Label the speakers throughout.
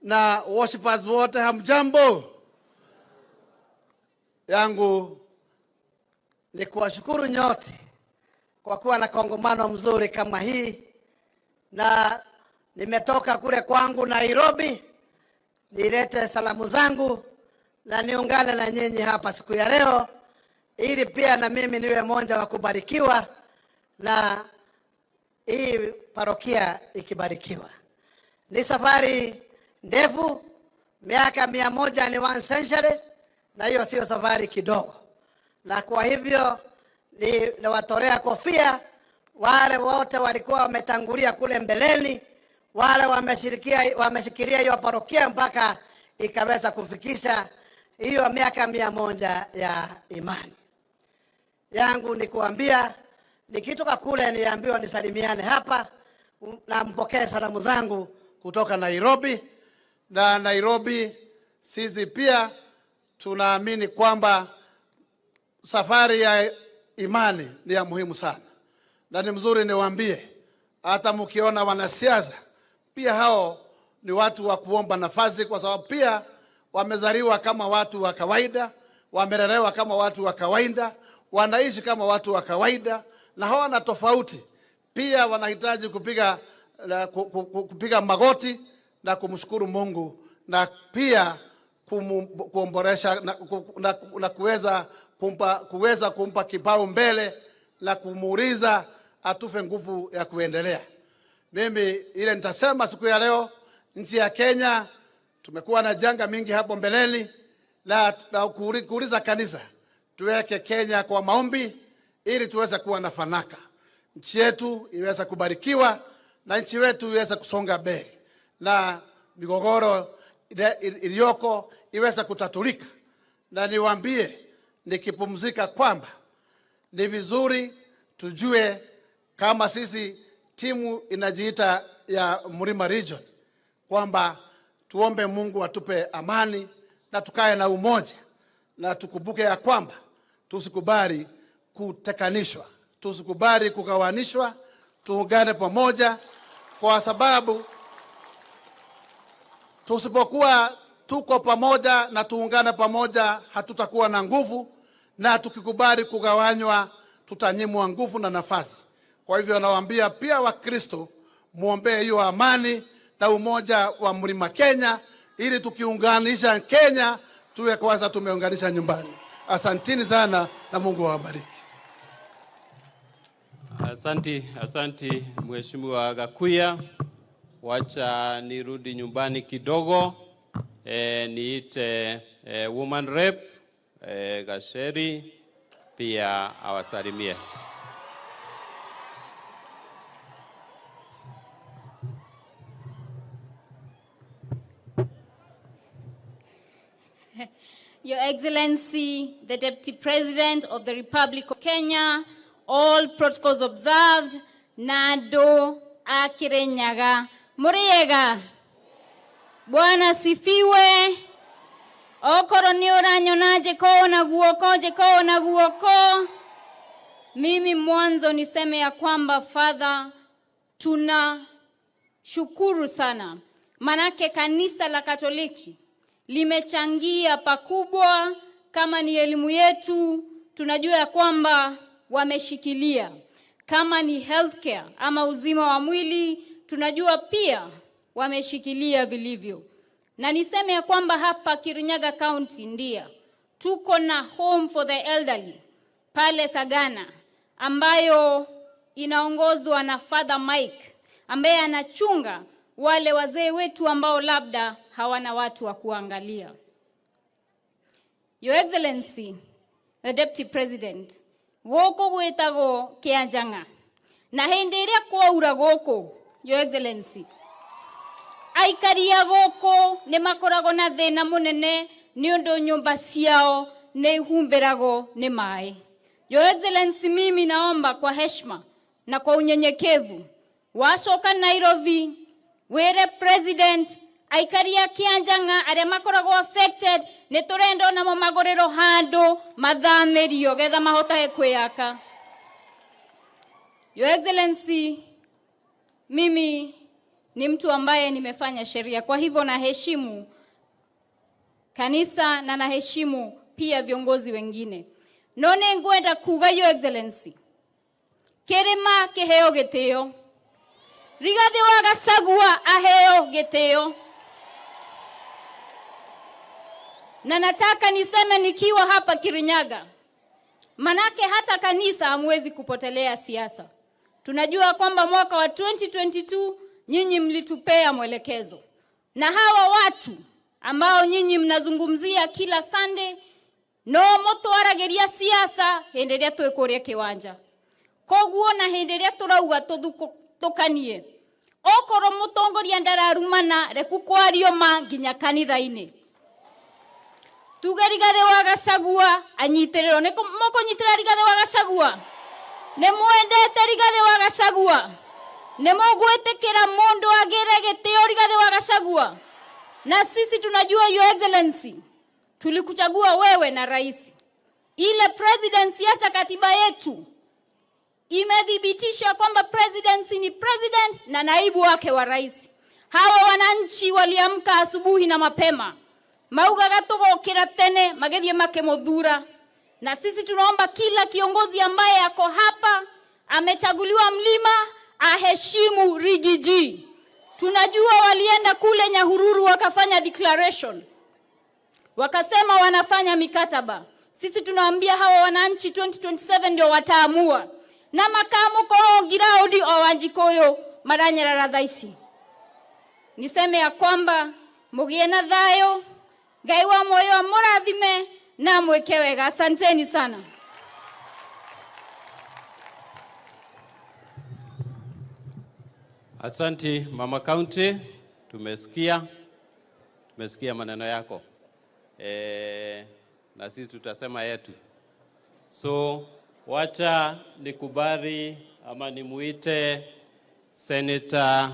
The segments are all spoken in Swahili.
Speaker 1: Na worshipers wote, hamjambo? Yangu
Speaker 2: ni kuwashukuru nyote kwa kuwa na kongamano mzuri kama hii, na nimetoka kule kwangu Nairobi nilete salamu zangu na niungane na nyinyi hapa siku ya leo, ili pia na mimi niwe mmoja wa kubarikiwa na hii parokia ikibarikiwa. Ni safari ndefu, miaka 100 ni one century, na hiyo sio safari kidogo. Na kwa hivyo niwatolea kofia wale wote walikuwa wametangulia kule mbeleni, wale wameshikilia hiyo parokia mpaka ikaweza kufikisha hiyo miaka 100 ya imani. Yangu ni kuambia, nikitoka kule niambiwa nisalimiane hapa na mpokee salamu zangu
Speaker 1: kutoka Nairobi. Na Nairobi sisi pia tunaamini kwamba safari ya imani ni ya muhimu sana, na ni mzuri niwaambie, hata mkiona wanasiasa pia hao ni watu wa kuomba nafasi, kwa sababu pia wamezaliwa kama watu wa kawaida, wamelelewa kama watu wa kawaida, wanaishi kama watu wa kawaida na hawana tofauti. Pia wanahitaji kupiga magoti na kumshukuru Mungu na pia kuomboresha na kuweza kumpa kipao mbele na kumuuliza atufe nguvu ya kuendelea. Mimi ile nitasema siku ya leo, nchi ya Kenya tumekuwa na janga mingi hapo mbeleni, na kuuliza kanisa tuweke Kenya kwa maombi ili tuweze kuwa na fanaka, nchi yetu iweze kubarikiwa na nchi yetu iweze kusonga mbele na migogoro iliyoko iweze kutatulika. Na niwaambie nikipumzika kwamba ni vizuri tujue kama sisi timu inajiita ya Mlima Region kwamba tuombe Mungu atupe amani na tukae na umoja, na tukumbuke ya kwamba tusikubali kutekanishwa, tusikubali kugawanishwa, tuungane pamoja, kwa sababu tusipokuwa tuko pamoja na tuungane pamoja hatutakuwa na nguvu, na tukikubali kugawanywa tutanyimwa nguvu na nafasi. Kwa hivyo nawaambia pia Wakristo muombee hiyo amani na umoja wa Mlima Kenya, ili tukiunganisha Kenya tuwe kwanza tumeunganisha nyumbani. Asantini sana na Mungu awabariki.
Speaker 3: Asanti, asanti Mheshimiwa Gakuya. Wacha nirudi nyumbani kidogo, niite woman rep Gasheri pia awasalimie.
Speaker 4: Your Excellency, the Deputy President of the Republic of Kenya, all protocols observed, Nado Akirenyaga. Muriega. Bwana sifiwe. Okoro ni uranyona njiko na guoko, njiko na guoko. Mimi mwanzo niseme ya kwamba Father, tuna shukuru sana. Manake kanisa la Katoliki limechangia pakubwa. Kama ni elimu yetu tunajua ya kwamba wameshikilia. Kama ni healthcare ama uzima wa mwili tunajua pia wameshikilia vilivyo. Na niseme ya kwamba hapa Kirinyaga County ndia tuko na home for the elderly pale Sagana ambayo inaongozwa na Father Mike ambaye anachunga wale wazee wetu ambao labda hawana watu wa kuangalia. Your Excellency, the Deputy President, gũkũ gwĩtagwo Kĩanjang'a. Na hĩndĩ ĩrĩa kwaura gũkũ, Your Excellency, aikari a gũkũ nĩ makoragwo na thĩna mũnene nĩ ũndũ nyũmba ciao nĩ ihumbĩragwo nĩ maĩ. Your Excellency, mimi naomba kwa heshima na kwa unyenyekevu, wacoka Nairobi wire President aikari a Kĩanjang'a arĩa makoragwo affected nĩ tũrenda onamo magũrĩrwo handũ mathamĩrio getha mahotage kwĩyaka. Your Excellency, mimi Ni mtu ambaye nimefanya sheria, kwa hivyo naheshimu kanisa na naheshimu pia viongozi wengine. No nĩ ngwenda kuga, Your Excellency, kĩrĩma kĩheo gĩtĩo, Rigathi wa Gachagua aheo gĩtĩo. Na nataka niseme nikiwa hapa Kirinyaga, manake hata kanisa hamwezi kupotelea siasa. Tunajua kwamba mwaka wa 2022 nyinyi mlitupea mwelekezo, na hawa watu ambao nyinyi mnazungumzia kila Sunday no mutwaragiria siasa hindi ria twi kuria kiwanja. Koguo na hindi ria turauga tukanie, okorwo mutongoria ndararumana, reku kwario ma nginya kanitha-ini. Tuge Rigathi wa Gachagua anyitiriro. Ni mukunyitira Rigathi wa Gachagua? Ni mwendete Rigathi wa Gachagua? Ni mugwitikira mundu agire gitio Rigathi wa Gachagua? Na sisi tunajua, Your Excellency, tulikuchagua wewe na rais. Ile presidency, hata katiba yetu imethibitisha kwamba presidency ni president na naibu wake wa rais. Hawa wananchi waliamka asubuhi na mapema, maugaga tugokira tene, magithie makimuthura. Na sisi tunaomba kila kiongozi ambaye ako hapa amechaguliwa mlima aheshimu Riggy G. Tunajua walienda kule Nyahururu wakafanya declaration, wakasema wanafanya mikataba. Sisi tunaambia hawa wananchi 2027 ndio wataamua, na makamukorwo ngiraudi o Wanjikuyu maranyarara thaa ici. Niseme ya kwamba mugie na thayo, Ngai wa moyo amurathime na mwike wega. Asanteni sana.
Speaker 3: Asanti, Mama County, tumesikia maneno yako na sisi tutasema yetu. So wacha nikubali ama nimuite Senator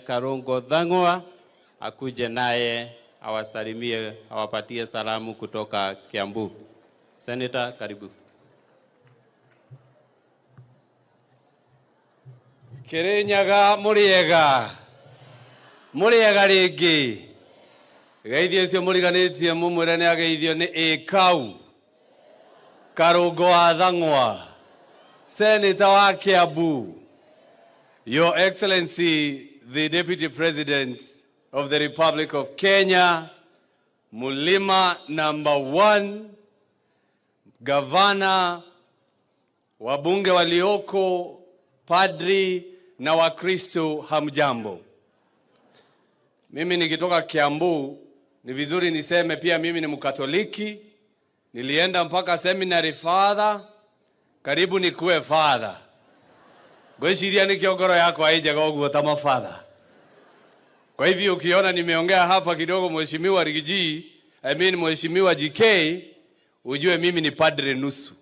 Speaker 3: Karungo Thang'wa akuje naye awasalimie, awapatie salamu kutoka Kiambu. Senator, karibu.
Speaker 5: Kirinyaga muriega, muriega ringi. Geithio ucio muriganitie mumwire ni ageithio ni Ikau Karungo wa Thang'wa, Senator wa Kiambu. Your Excellency, the Deputy President of the Republic of Kenya, Mulima number 1, Gavana, wabunge walioko, padri na Wakristo, hamjambo. Mimi nikitoka Kiambu, ni vizuri niseme pia mimi ni Mkatoliki. Nilienda mpaka seminary father, karibu nikuwe father. Ngwĩciria nĩkĩo ngoro yakwa ĩ njega ũguo ta mafather. Kwa hivyo ukiona nimeongea hapa kidogo, Mheshimiwa Riggy G, I mean Mheshimiwa GK, ujue mimi ni padre nusu.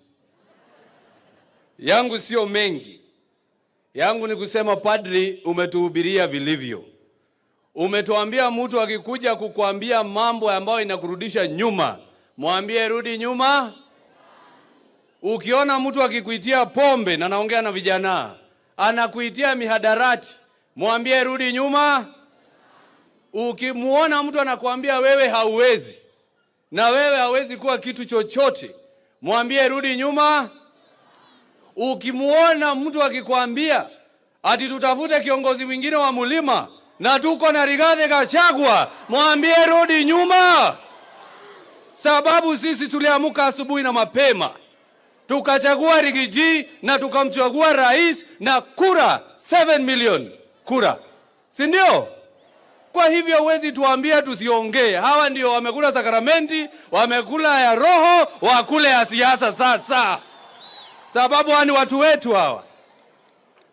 Speaker 5: Yangu sio mengi. Yangu ni kusema padri, umetuhubiria vilivyo. Umetuambia mtu akikuja kukuambia mambo ambayo inakurudisha nyuma, mwambie rudi nyuma. Ukiona mtu akikuitia pombe, na naongea na vijana, anakuitia mihadarati, mwambie rudi nyuma. Ukimuona mtu anakuambia wewe hauwezi, na wewe hauwezi kuwa kitu chochote, mwambie rudi nyuma. Ukimuona mtu akikwambia ati tutafute kiongozi mwingine wa mlima na tuko na Rigathi Gachagua, mwambie rudi nyuma. Sababu sisi tuliamuka asubuhi na mapema tukachagua Riggy G na tukamchagua rais na kura 7 million kura, si ndio? Kwa hivyo huwezi tuambia tusiongee. Hawa ndio wamekula sakramenti, wamekula ya roho, wakule ya siasa sasa, sababu hawa ni watu wetu hawa.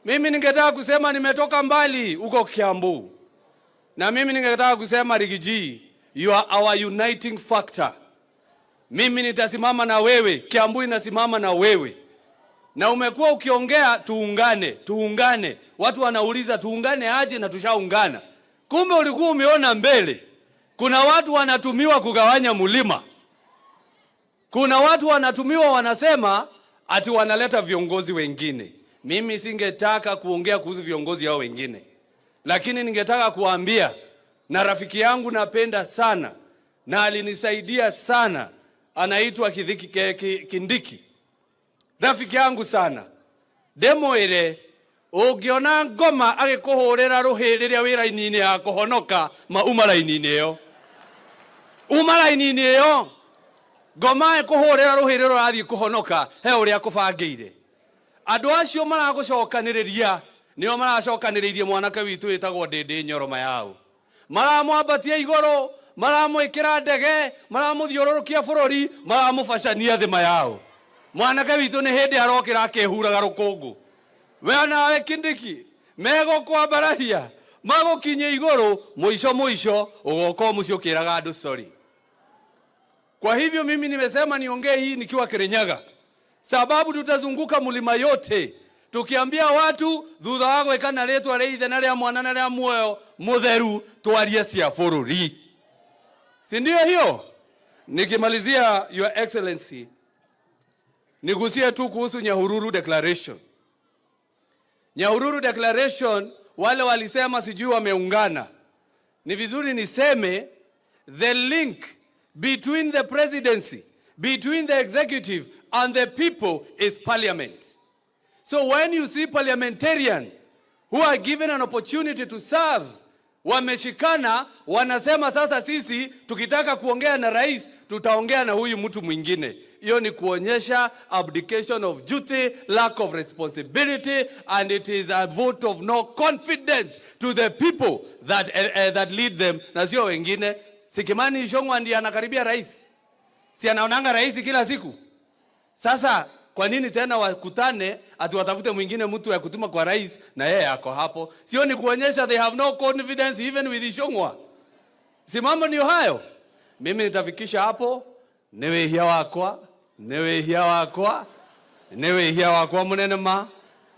Speaker 5: Mimi ningetaka kusema nimetoka mbali huko Kiambu, na mimi ningetaka kusema Riggy G, you are our uniting factor. Mimi nitasimama na wewe, Kiambu inasimama na wewe. Na umekuwa ukiongea tuungane, tuungane. Watu wanauliza tuungane aje na tushaungana. Kumbe ulikuwa umeona mbele. Kuna watu wanatumiwa kugawanya mlima. Kuna watu wanatumiwa wanasema ati wanaleta viongozi wengine. Mimi singetaka kuongea kuhusu viongozi hao wengine. Lakini ningetaka kuambia na rafiki yangu napenda sana na alinisaidia sana, anaitwa Kindiki, rafiki yangu sana, ndĩmwĩre ũngĩona ngoma agĩkũhũrĩra rũhĩ rĩrĩa wĩ raini-inĩ ya kũhonoka ma uma raini-inĩ ĩyo, uma raini-inĩ ĩyo. Ngoma ĩkũhũrĩra rũhĩ rĩrĩa ũrathiĩ kũhonoka he ũrĩa akũbangĩire. Andũ acio maragũcokanĩrĩria nĩo maracokanĩrĩirie mwanake witũ wĩtagwo Ndĩndĩ Nyoro Mayau, maramwambatia igũrũ, maramwĩkĩra ndege, maramũthiũrũrũkia bũrũri, maramũbacania thĩ Mayau. Mwanake witũ nĩ hĩndĩ arokĩra akĩhuraga rũkũngũ. We nawe Kindiki megũkwambararia magũkinyie igũrũ, mũico mũico ũgoka o mũciĩ ũkĩraga andũ sorry. Kwa hivyo mimi nimesema niongee hii nikiwa Kirinyaga, sababu tutazunguka mlima yote tukiambia watu thutha wa gwĩka na rĩtwa rĩa ithe na rĩa mwana na rĩa muoyo mutheru twarie cia bũrũri, si ndio hiyo? Nikimalizia, Your Excellency, nigusie tu kuhusu Nyahururu Declaration. Nyahururu Declaration, wale walisema sijui wameungana. Ni vizuri niseme the link between the presidency, between the executive and the people is parliament. So when you see parliamentarians who are given an opportunity to serve, wameshikana, wanasema sasa sisi tukitaka kuongea na rais tutaongea na huyu mtu mwingine. Hiyo ni kuonyesha abdication of duty, lack of responsibility, and it is a vote of no confidence to the people that lead them, na sio wengine. Si Kimani Ichung'wah ndiye anakaribia rais? Si anaonanga rais kila siku? Sasa kwa nini tena wakutane ati watafute mwingine mtu ya kutuma kwa rais na yeye ako hapo? Sio ni kuonyesha they have no confidence even with Ichung'wah? Si mambo ndio hayo? Mimi nitafikisha hapo. Nĩ wĩhia wakwa, nĩ wĩhia wakwa, nĩ wĩhia wakwa mũnene ma,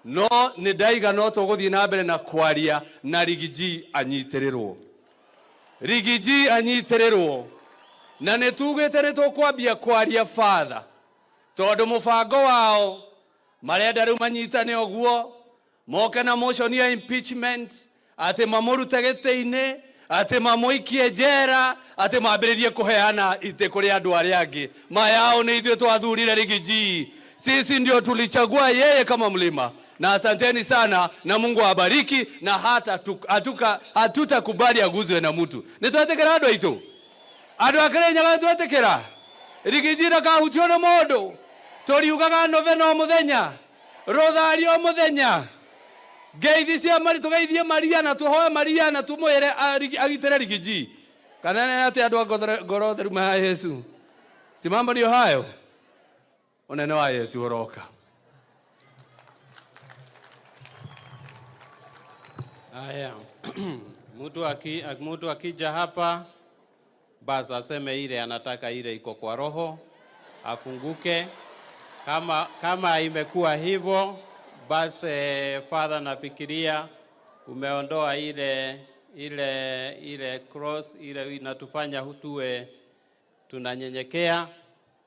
Speaker 5: no nĩ ndaiga no tũgũthiĩ na mbere na kwaria na Riggy G anyitĩrĩrwo. Riggy G anyitĩrĩrwo. Na nĩ tugĩte nĩ tũkwambia kwaria father, tondũ mũbango wao marenda rĩu manyitane ũguo, moke na motion ya impeachment, atĩ mamũrute gĩtĩ-inĩ, atĩ mamũikie njera, atĩ mambĩrĩrie kũheana itĩ kũrĩ andũ arĩa angĩ. Mayao nĩ ithuĩ twathurire Riggy G. Sisi ndio tulichagua yeye kama mlima. Na asanteni sana na Mungu awabariki, na hata hatutakubali aguzwe na mtu. Nĩ twetĩkĩra andũ aitũ? Andũ a Kĩrĩnyaga nĩ twetĩkĩra? Riggy G ndakahutio nĩ mũndũ. Tũriugaga novena o mũthenya, rũthari o mũthenya, ngeithi cia Maria, tũgeithie Maria na tũhoe Maria na tũmwĩre agitĩre Riggy G. Kana nĩ atĩ andũ a ngoro theru ma Yesu? Si mambo ndio hayo? Unene wa Yesu ũroka.
Speaker 3: Haya. Mtu akija hapa basi aseme ile anataka, ile iko kwa roho, afunguke. Kama imekuwa hivyo basi, Father, nafikiria umeondoa ile cross ile inatufanya tuwe tunanyenyekea.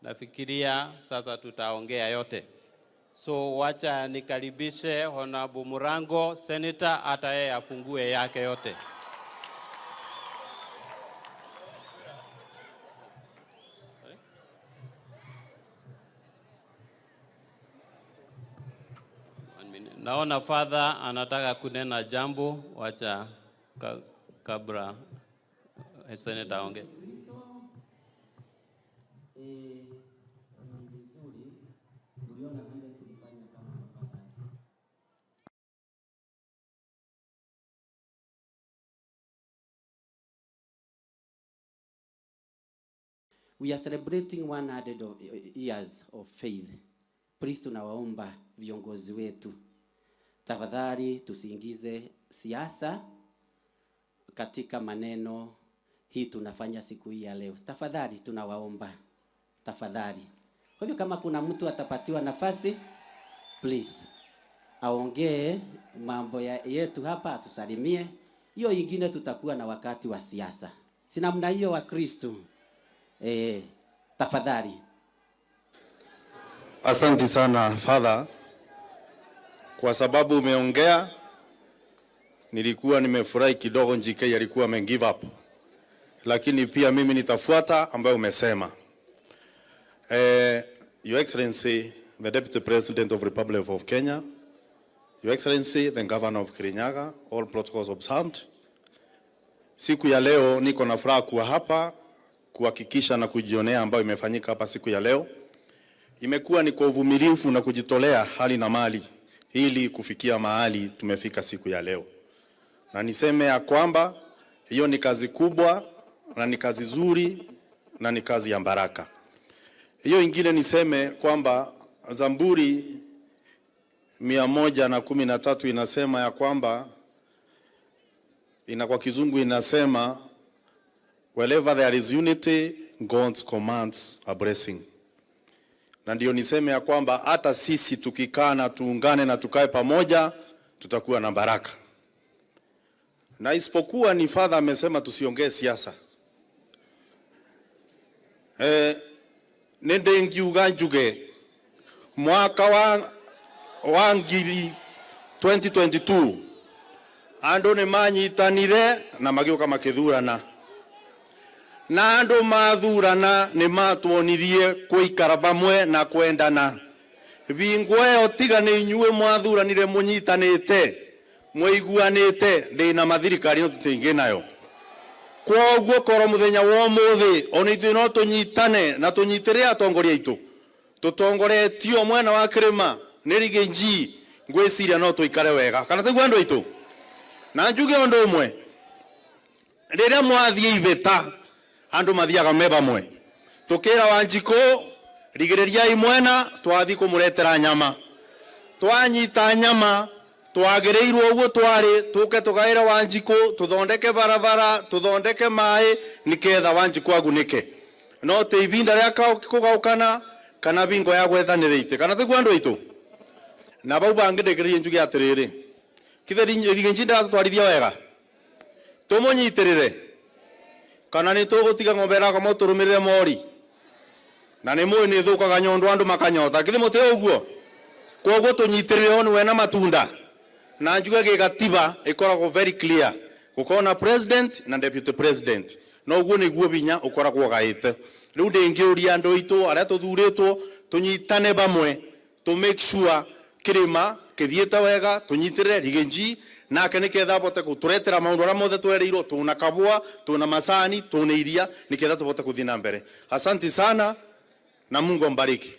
Speaker 3: Nafikiria sasa tutaongea yote. So wacha nikaribishe Honorable Murango, Senator, hata yeye afungue yake yote. Naona Father anataka kunena jambo, wacha kabla Senator aongee.
Speaker 6: We are celebrating 100 years of faith. Please, tunawaomba viongozi wetu, tafadhali tusiingize siasa katika maneno hii tunafanya siku hii ya leo. Tafadhali tunawaomba, tafadhali. Kwa hivyo kama kuna mtu atapatiwa nafasi, please aongee mambo yetu hapa, atusalimie. Hiyo ingine tutakuwa na wakati wa siasa. Si namna hiyo wa Kristo. Tafadhali.
Speaker 7: Asante sana Father, kwa sababu umeongea.
Speaker 5: Nilikuwa nimefurahi kidogo NGK alikuwa ame give up, lakini pia mimi nitafuata ambayo umesema. Your Excellency, the Deputy President of Republic of Kenya, Your Excellency, the Governor of Kirinyaga, all protocols observed. Siku ya leo niko na furaha kuwa hapa kuhakikisha na kujionea ambayo imefanyika hapa siku ya leo. Imekuwa ni kwa uvumilivu na kujitolea hali na mali ili kufikia mahali tumefika siku ya leo, na niseme ya kwamba hiyo ni kazi kubwa na ni kazi zuri na ni kazi ya baraka. Hiyo ingine niseme kwamba Zaburi 113 inasema ya kwamba kwa Kizungu inasema, "Wherever there is unity, God commands a blessing." Na ndio niseme ya kwamba hata sisi tukikaa na tuungane na tukae pamoja, tutakuwa na baraka. Na isipokuwa ni father amesema tusiongee siasa. Nĩ ngiuga njuge mwaka wa ngiri 2022 andũ nĩ manyitanire na magĩũka makĩthurana, na andũ mathurana nĩ matuonirie kũikara pamwe na kwendana. Bingo ĩyo tiga nĩ inyuĩ mwathuranire mũnyitanĩte mwĩiguanĩte, ndĩna mathirikari no tũtingĩ nayo. Kwoguo korwo muthenya wa ũmũthĩ ona ithuĩ no tũnyitane na tũnyitĩrĩre atongoria aitũ tũtongoretio mwena wa kĩrĩma nĩ Riggy G, ngwĩciria no tũikare wega, kana tiguo, andũ aitũ? Na njuge ũndũ ũmwe, rĩrĩa mwathiĩ ibĩta, andũ mathiaga me bamwe. Tũkĩra Wanjikũ, rigĩrĩriai mwena, twathiĩ kũmũretera nyama. Twanyita nyama, twagĩrĩirwo ũguo twarĩ tũke tũgaĩre Wanjikũ, tũthondeke barabara, tũthondeke maĩ, nĩketha Wanjikũ agunĩke, no ti ibinda rĩa kũgaũkana kana bingo ya gwethanĩra itĩ, kana tiguo, andũ aitũ? Na bau bangĩ ndĩkĩrĩrie njuge atĩrĩrĩ, kithe Riggy G ndaratũtwarithia wega, tũmũnyitĩrĩre, kana nĩ tũgũtiga ng'ombe ĩrakoma tũrũmĩrĩre mori? Na nĩ mũĩ nĩ thũkaga nyondo, andũ makanyota, githĩ mũtĩ ũguo? Koguo tũnyitĩrĩre onu wena matunda. Na njuge gĩgatiba ĩkoragwo very clear, gũkorwo na president na deputy president, no ũguo nĩguo binya ũkoragwo gaĩte. Rĩu ndĩngĩũria andũ aitũ arĩa tũthurĩtwo tũnyitane bamwe to make sure kĩrĩma kĩthiĩte wega, tũnyitĩrĩre Riggy G nake nĩketha abote gũtũretera maũndũ arĩa mothe twereirwo. Tũna kabũa, tũna macani, tũna iria, nĩketha tũbote gũthiĩ na mbere. Asante sana na Mungu ambariki.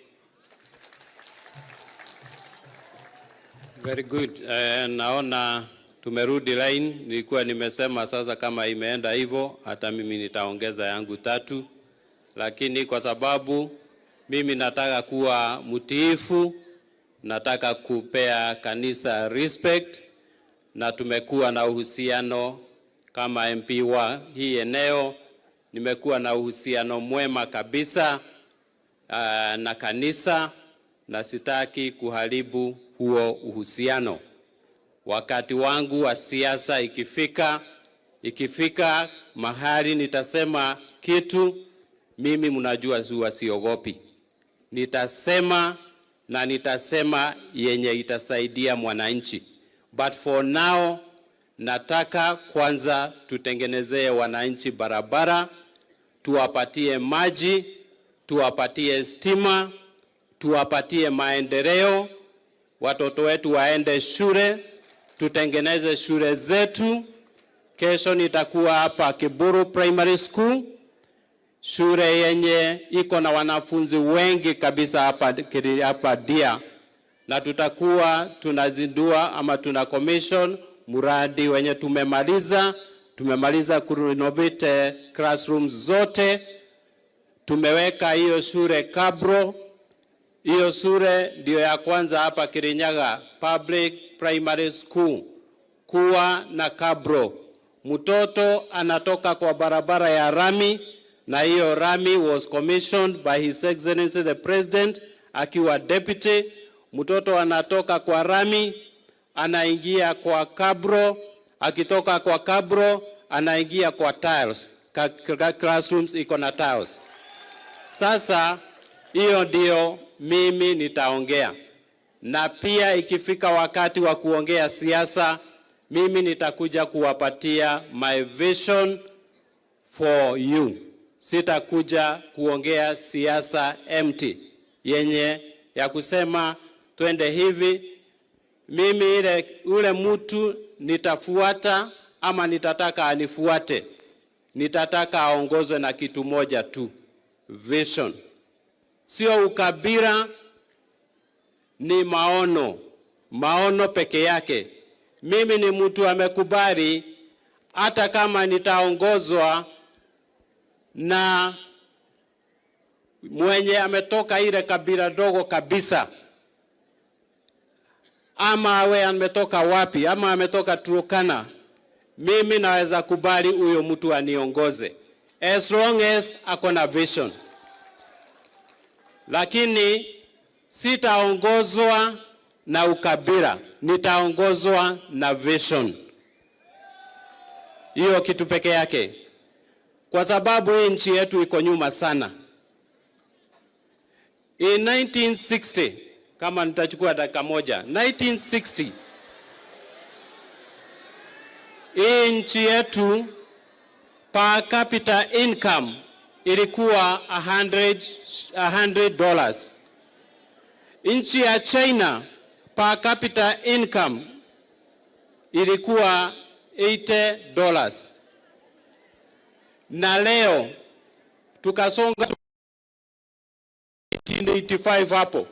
Speaker 3: Very good. Naona tumerudi line. Nilikuwa nimesema sasa kama imeenda hivyo, hata mimi nitaongeza yangu tatu, lakini kwa sababu mimi nataka kuwa mtiifu, nataka kupea kanisa respect, na tumekuwa na uhusiano kama MP wa hii eneo, nimekuwa na uhusiano mwema kabisa na kanisa na sitaki kuharibu huo uhusiano. Wakati wangu wa siasa ikifika mahali nitasema kitu, mimi mnajua huwa siogopi. Nitasema na nitasema yenye itasaidia mwananchi. But for now nataka kwanza tutengenezee wananchi barabara, tuwapatie maji, tuwapatie stima, tuwapatie maendeleo, watoto wetu waende shule, tutengeneze shule zetu. Kesho nitakuwa hapa Kiburu Primary School, shule yenye iko na wanafunzi wengi kabisa hapa Dia, na tutakuwa tunazindua ama tuna commission mradi wenye tumemaliza. Tumemaliza kurenovate classrooms zote, tumeweka hiyo shule cabro. Hiyo shule ndio ya kwanza hapa Kirinyaga Public Primary School kuwa na cabro. Mtoto anatoka kwa barabara ya rami, na hiyo rami was commissioned by His Excellency the President akiwa deputy. Mtoto anatoka kwa rami anaingia kwa cabro, akitoka kwa cabro anaingia kwa tiles. Classrooms iko na tiles. Sasa hiyo ndio mimi nitaongea, na pia ikifika wakati wa kuongea siasa, Mimi nitakuja kuwapatia my vision for you. Sitakuja kuongea siasa empty yenye ya kusema twende hivi. Mimi ule mtu nitafuata ama nitataka anifuate, nitataka aongozwe na kitu moja tu, vision. Sio ukabila, ni maono, maono peke yake. Mimi ni mtu amekubali, hata kama nitaongozwa na mwenye ametoka ile kabila dogo kabisa, ama awe ametoka wapi, ama ametoka Turkana, mimi naweza kubali huyo mtu aniongoze as long as ako na vision, lakini sitaongozwa na ukabila, nitaongozwa na vision. Hiyo kitu peke yake, kwa sababu hii nchi yetu iko nyuma sana. In 1960, kama nitachukua dakika moja, 1960 hii nchi yetu per capita income ilikuwa $100. Nchi ya China per capita income ilikuwa $80. Na leo tukasonga 1985, hapo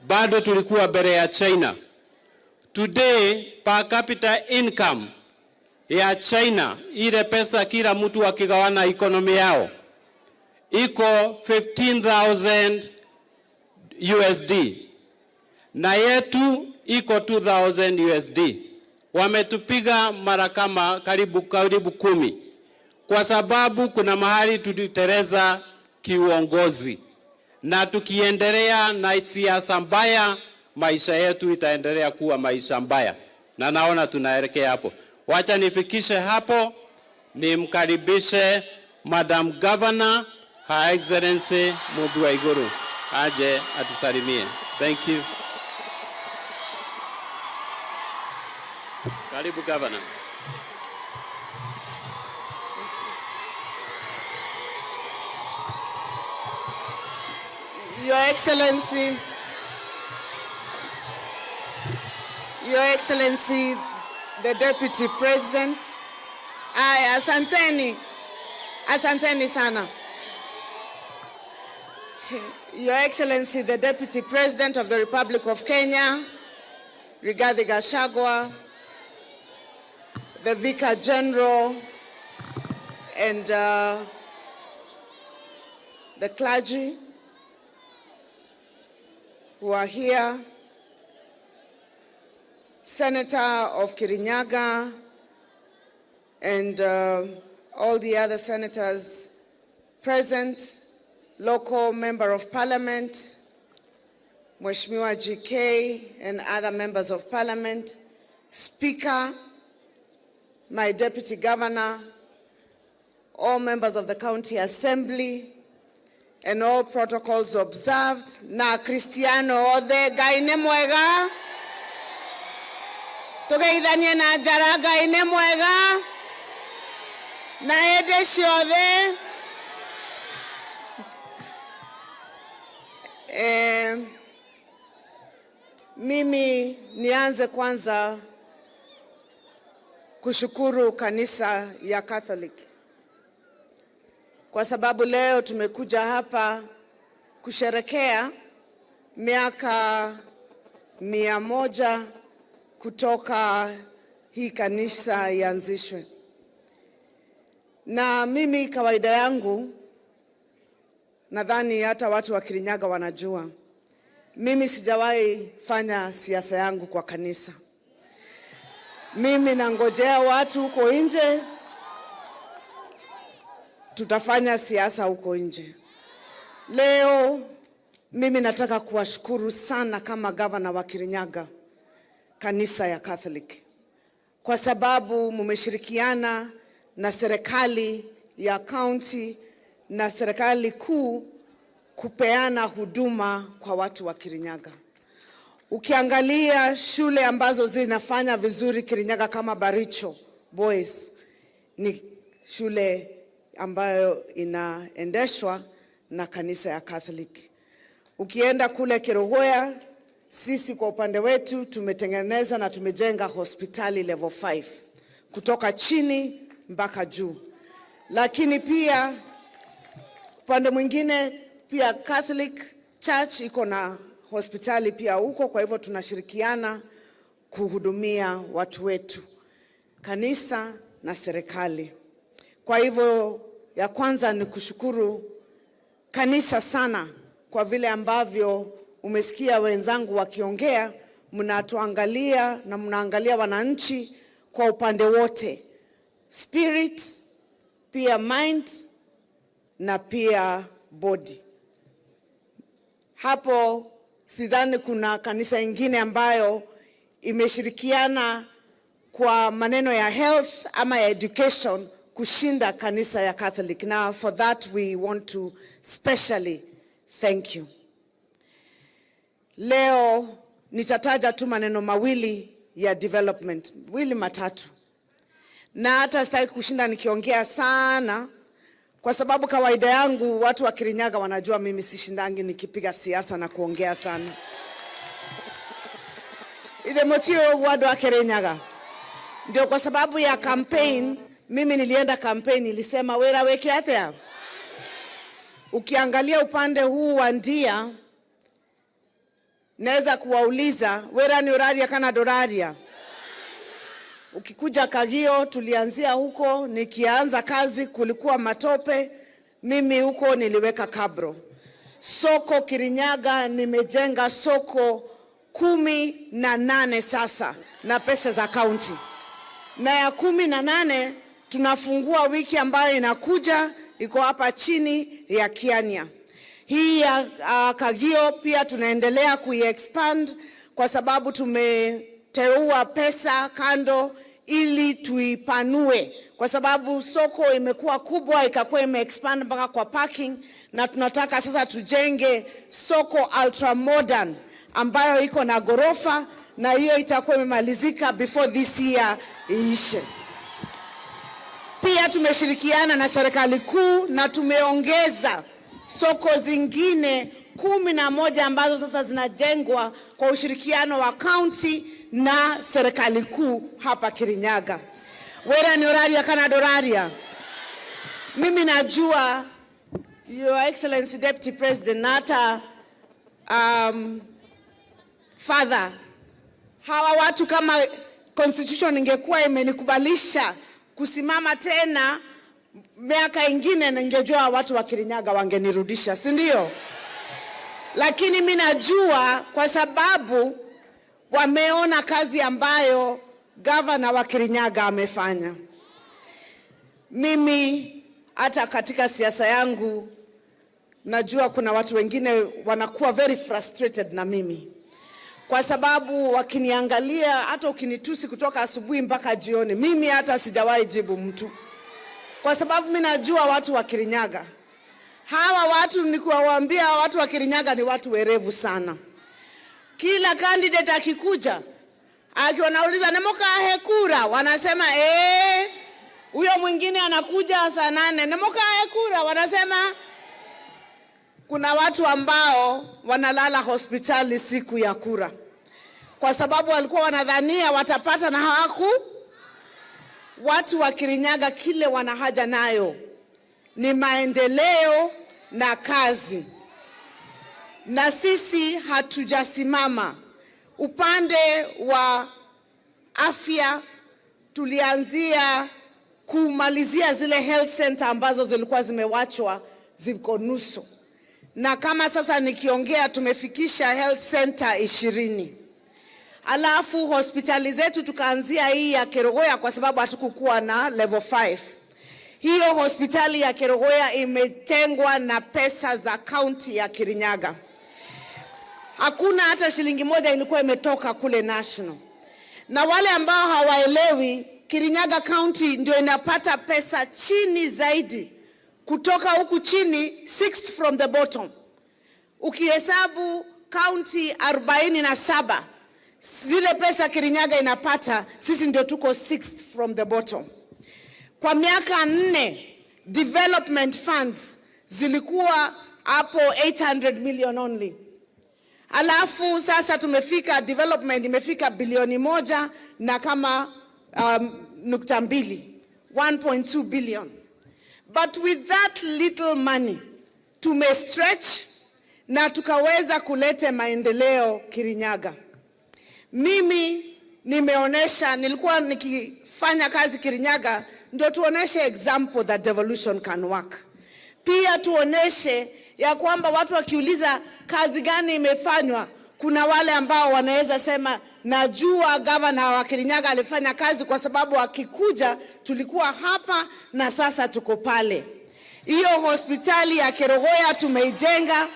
Speaker 3: bado tulikuwa mbele ya China. Today per capita income ya China, ile pesa kila mtu akigawana economy yao, iko 15,000 USD na yetu iko 2000 USD. Wametupiga mara kama karibu karibu 10 kwa sababu kuna mahali tuliteleza kiuongozi, na tukiendelea na siasa mbaya, maisha yetu itaendelea kuwa maisha mbaya, na naona tunaelekea hapo. Wacha nifikishe hapo, nimkaribishe Madam Governor, Her Excellency Mumbi Waiguru, aje atusalimie. Thank you. Karibu, Governor.
Speaker 7: Your Excellency, Your Excellency, the Deputy President. Aya, asanteni. Asanteni sana. Your Excellency, the Deputy President of the Republic of Kenya, Rigathi Gachagua, the Vicar General, and the clergy who are here, Senator of Kirinyaga, and all the other senators present, local member of parliament, Mheshimiwa GK and other members of parliament, Speaker, my deputy governor, all members of the county assembly, and all protocols observed. Na Kristiano othe, Ngai nĩ mwega. Tugeithanie na njara, Ngai nĩ mwega. Na hĩndĩ ciothe. Mimi nianze kwanza kushukuru kanisa ya Catholic kwa sababu leo tumekuja hapa kusherekea miaka 100 kutoka hii kanisa ianzishwe. Na mimi kawaida yangu, nadhani hata watu wa Kirinyaga wanajua, mimi sijawahi fanya siasa yangu kwa kanisa. Mimi nangojea watu huko nje, tutafanya siasa huko nje. Leo mimi nataka kuwashukuru sana kama gavana wa Kirinyaga, kanisa ya Catholic, kwa sababu mmeshirikiana na serikali ya county na serikali kuu kupeana huduma kwa watu wa Kirinyaga. Ukiangalia shule ambazo zinafanya vizuri Kirinyaga kama Baricho Boys ni shule ambayo inaendeshwa na kanisa ya Catholic. Ukienda kule Kerugoya, sisi kwa upande wetu tumetengeneza na tumejenga hospitali level 5 kutoka chini mpaka juu, lakini pia upande mwingine pia Catholic Church iko na hospitali pia huko. Kwa hivyo tunashirikiana kuhudumia watu wetu, kanisa na serikali. Kwa hivyo ya kwanza ni kushukuru kanisa sana kwa vile ambavyo umesikia wenzangu wakiongea, mnatuangalia na mnaangalia wananchi kwa upande wote, spirit pia mind na pia body. Hapo sidhani kuna kanisa ingine ambayo imeshirikiana kwa maneno ya health ama ya education kushinda kanisa ya Catholic. Now for that we want to specially thank you. Leo nitataja tu maneno mawili ya development, mawili matatu, na hata sitaki kushinda nikiongea sana, kwa sababu kawaida yangu watu wa Kirinyaga wanajua mimi sishindangi nikipiga siasa na kuongea sana. Ithe mutio wadu wa Kirinyaga. Ndio kwa sababu ya campaign, mimi nilienda campaign, nilisema wera weke atia. Ukiangalia upande huu wa Ndia, naweza kuwauliza wera ni uraria kana doraria. Ukikuja Kagio tulianzia huko, nikianza kazi kulikuwa matope, mimi huko niliweka kabro. Soko Kirinyaga nimejenga soko 18 sasa na pesa za kaunti, na ya 18 tunafungua wiki ambayo inakuja, iko hapa chini ya Kiania. Hii ya Kagio pia tunaendelea kuiexpand kwa sababu tumeteua pesa kando ili tuipanue, kwa sababu soko imekuwa kubwa ikakuwa imeexpand mpaka kwa parking, na tunataka sasa tujenge soko ultra modern ambayo iko na gorofa, na hiyo itakuwa imemalizika before this year iishe. Pia tumeshirikiana na serikali kuu na tumeongeza soko zingine 11 ambazo sasa zinajengwa kwa ushirikiano wa county na serikali kuu hapa Kirinyaga. Wera ni oraria kana doraria. Mimi najua Your Excellency Deputy President na hata Father, hawa watu kama constitution ingekuwa imenikubalisha kusimama tena miaka ingine, ningejua watu wa Kirinyaga wangenirudisha, si ndio? Lakini mimi najua kwa sababu wameona kazi ambayo gavana wa Kirinyaga amefanya. Mimi hata katika siasa yangu najua kuna watu wengine wanakuwa very frustrated na mimi, kwa sababu wakiniangalia, hata ukinitusi kutoka asubuhi mpaka jioni, mimi hata sijawahi jibu mtu, kwa sababu mimi najua watu wa Kirinyaga. Hawa watu ni kuwaambia, watu wa Kirinyaga ni watu werevu sana. Kila candidate akikuja akiwanauliza nemokahe kura, wanasema eh. Huyo mwingine anakuja saa 8, nemokahe kura, wanasema. Kuna watu ambao wanalala hospitali siku ya kura kwa sababu walikuwa wanadhania watapata na hawaku. Watu wa Kirinyaga kile wana haja nayo ni maendeleo na kazi, na sisi hatujasimama. Upande wa afya tulianzia kumalizia zile health center ambazo zilikuwa zimewachwa ziko nusu, na kama sasa nikiongea tumefikisha health center 20. Alafu hospitali zetu tukaanzia hii ya Kerugoya kwa sababu hatukukuwa na level 5. Hiyo hospitali ya Kerugoya imetengwa na pesa za county ya Kirinyaga. Hakuna hata shilingi moja ilikuwa imetoka kule national. Na wale ambao hawaelewi, Kirinyaga County ndio inapata pesa chini zaidi kutoka huku chini, 6th from the bottom. Ukihesabu Kaunti 47, zile pesa Kirinyaga inapata, sisi ndio tuko sixth from the bottom. Kwa miaka 4 development funds zilikuwa hapo 800 million only. Alafu sasa tumefika, development imefika bilioni moja na kama 0.2, 1.2 billion. But with that little money tume stretch na tukaweza kuleta maendeleo Kirinyaga. Mimi nimeonesha, nilikuwa nikifanya kazi Kirinyaga ndio tuoneshe example that devolution can work. Pia tuoneshe ya kwamba watu wakiuliza kazi gani imefanywa, kuna wale ambao wanaweza sema najua gavana wa Kirinyaga alifanya kazi kwa sababu akikuja tulikuwa hapa na sasa tuko pale. Hiyo hospitali ya Kerogoya tumeijenga,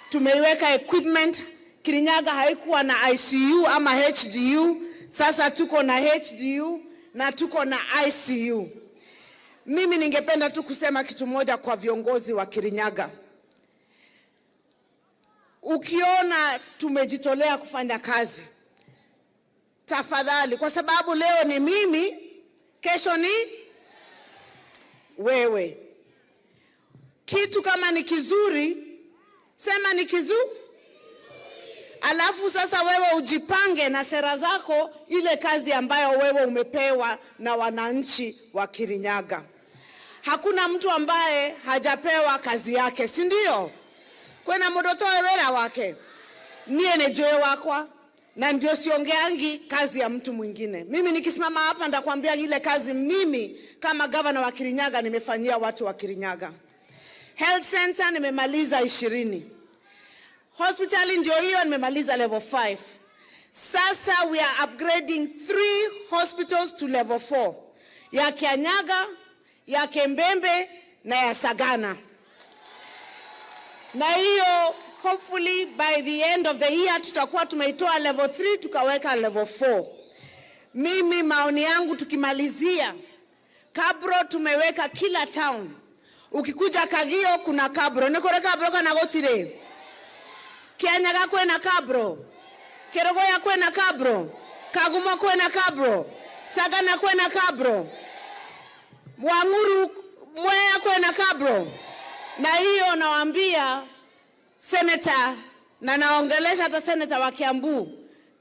Speaker 7: tumeiweka equipment. Kirinyaga haikuwa na ICU ama HDU, sasa tuko na HDU na tuko na ICU. Mimi ningependa tu kusema kitu moja kwa viongozi wa Kirinyaga. Ukiona tumejitolea kufanya kazi, tafadhali, kwa sababu leo ni mimi, kesho ni wewe. Kitu kama ni kizuri, sema ni kizuri. Alafu sasa wewe ujipange na sera zako, ile kazi ambayo wewe umepewa na wananchi wa Kirinyaga. Hakuna mtu ambaye hajapewa kazi yake, si ndio? Kwena mundu utoe wira wake, nie nĩ wakwa na ndio siongeangi kazi ya mtu mwingine. Mimi nikisimama hapa ndakwambia ile kazi mimi kama gavana wa Kirinyaga nimefanyia watu wa Kirinyaga. Health center nimemaliza 20. Hospitali ndio hiyo nimemaliza level 5. Sasa we are upgrading 3 hospitals to level 4. Ya Kianyaga, ya Kembembe na ya Sagana. Na hiyo hopefully by the end of the year tutakuwa tumeitoa level 3 tukaweka level 4. Mimi maoni yangu tukimalizia, Cabro tumeweka kila town. Ukikuja Kagio kuna Cabro. Nĩ kũrĩ Cabro kana gũtirĩ? Kianyaga kwena Cabro. Kerogoya kwena Cabro. Kagumo kwena Cabro. Sagana kwena Cabro. Mwanguru Mwea kwena Cabro. Na hiyo nawaambia senator na naongelesha hata senator wa Kiambu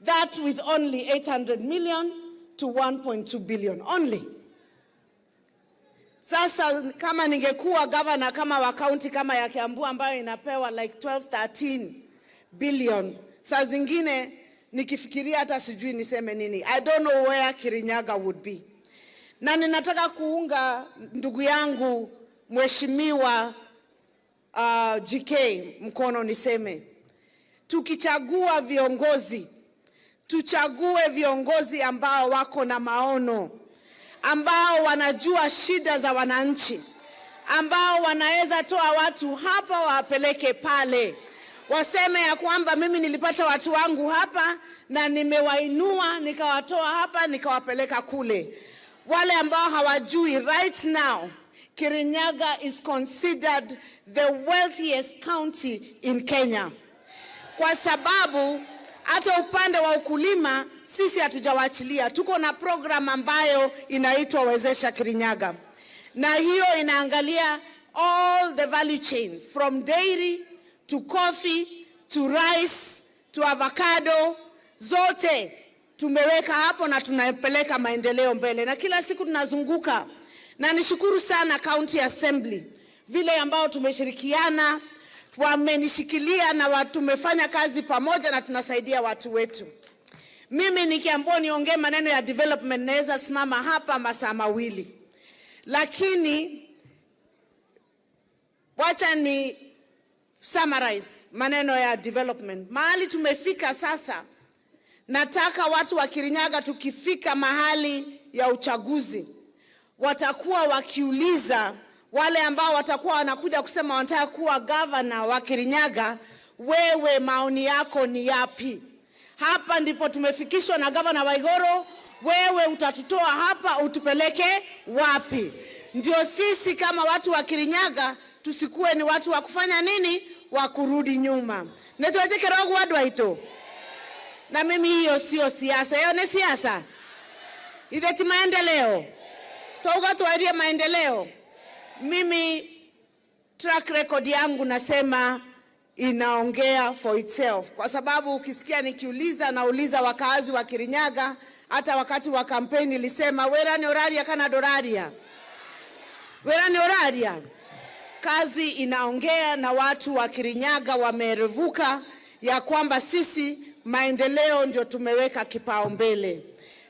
Speaker 7: that with only 800 million to 1.2 billion only. Sasa kama ningekuwa governor kama wa county kama ya Kiambu ambayo inapewa like 12 13 billion, saa zingine nikifikiria hata sijui niseme nini. I don't know where Kirinyaga would be. Na ninataka kuunga ndugu yangu Mheshimiwa GK mkono, niseme tukichagua viongozi tuchague viongozi ambao wako na maono, ambao wanajua shida za wananchi, ambao wanaweza toa watu hapa wapeleke pale, waseme ya kwamba mimi nilipata watu wangu hapa na nimewainua nikawatoa hapa nikawapeleka kule. Wale ambao hawajui, right now Kirinyaga is considered the wealthiest county in Kenya, kwa sababu hata upande wa ukulima sisi hatujawaachilia. Tuko na program ambayo inaitwa Wezesha Kirinyaga, na hiyo inaangalia all the value chains from dairy to coffee to rice to avocado, zote tumeweka hapo na tunapeleka maendeleo mbele, na kila siku tunazunguka. Na nishukuru sana County Assembly vile ambao tumeshirikiana, wamenishikilia na tumefanya kazi pamoja na tunasaidia watu wetu. Mimi nikiambiwa niongee maneno ya development naweza simama hapa masaa mawili, lakini wacha ni summarize maneno ya development. Mahali tumefika sasa, nataka watu wa Kirinyaga tukifika mahali ya uchaguzi watakuwa wakiuliza wale ambao watakuwa wanakuja kusema wanataka kuwa gavana wa Kirinyaga, wewe maoni yako ni yapi? Hapa ndipo tumefikishwa na gavana Waiguru, wewe utatutoa hapa utupeleke wapi? Ndio sisi kama watu wa Kirinyaga tusikuwe ni watu wa kufanya nini? wa kurudi nyuma. Nĩtwetĩkĩra ũguo andũ aitũ? Na mimi hiyo sio siasa, hiyo ni siasa. Ithe ti maendeleo. Twauga twarie maendeleo. Mimi track record yangu nasema inaongea for itself, kwa sababu ukisikia nikiuliza, nauliza wakazi wa Kirinyaga. Hata wakati wa kampeni nilisema wera ni oraria kana doraria, wera ni oraria. Kazi inaongea na watu wa Kirinyaga wamerevuka ya kwamba sisi maendeleo ndio tumeweka kipaumbele.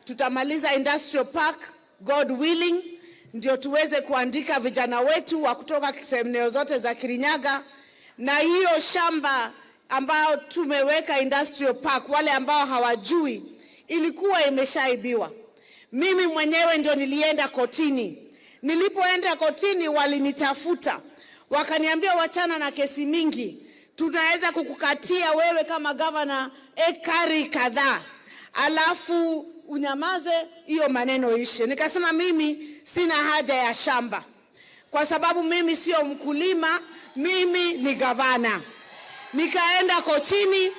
Speaker 7: Tutamaliza industrial park, God willing, ndio tuweze kuandika vijana wetu wa kutoka sehemu zote za Kirinyaga, na hiyo shamba ambayo tumeweka industrial park, wale ambao hawajui, ilikuwa imeshaibiwa. Mimi mwenyewe ndio nilienda kotini. Nilipoenda kotini, walinitafuta wakaniambia, wachana na kesi mingi, tunaweza kukukatia wewe kama gavana ekari kadhaa, alafu unyamaze, hiyo maneno ishe. Nikasema mimi sina haja ya shamba kwa sababu mimi sio mkulima, mimi ni gavana. Nikaenda kotini